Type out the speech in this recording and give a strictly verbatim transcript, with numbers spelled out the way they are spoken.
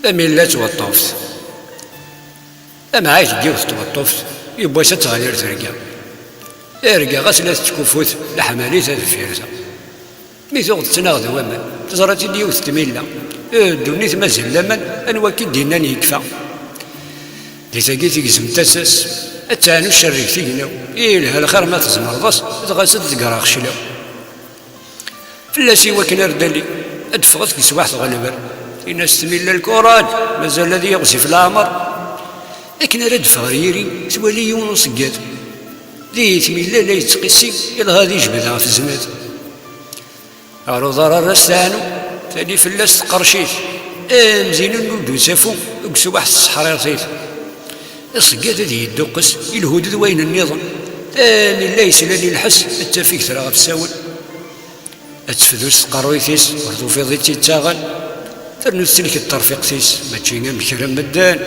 Amilla d tweṭṭuft. Amɛayt n yiwet n tweṭṭuft, yiwwas ad teɣli ar terga. Arga ɣas la tettkufut, leḥmali ta deffir ta. Mi tuɣ tettnaɣ d waman, teẓra-tt-id yiwet n tmilla. Eh, ddunit mazal laman, anwa akka i d-innan yekfa? Di tagi tegzem tasa-s, ad teɛnu ccerrig tignaw. Yelha lxir ma tzemreḍ-as, dɣa s ad tegreɣ cclaw. Fell-as i wakken ar dali, ad d-teffɣet teswaḥt ɣelber. Tin-as tmilla lkuraj, mazal ad yiɣzif leɛmer. Akken ara d-teffeɣ ar yiri, twali yiwen uṣeggad. Di tmilla la yettqissi, ilɣa di jbed ɣef zznad. Ɣer uḍar ara s-teɛnu, tali fell-as tqercit. Am zinen ur d-usafu, deg usubaḥ tesseḥriṛt-it. Iṣeggad ad yedduqqes, ilhu-d d wayen nniḍen. Am illa yeslan i lḥess, d tafegt ra ɣef sawen. Ad tefdu s tqerruyt-is, ur tufiḍ i tt-ittaɣen. Ternu tsellek-d terfiqt-is, mačči am kra n medden.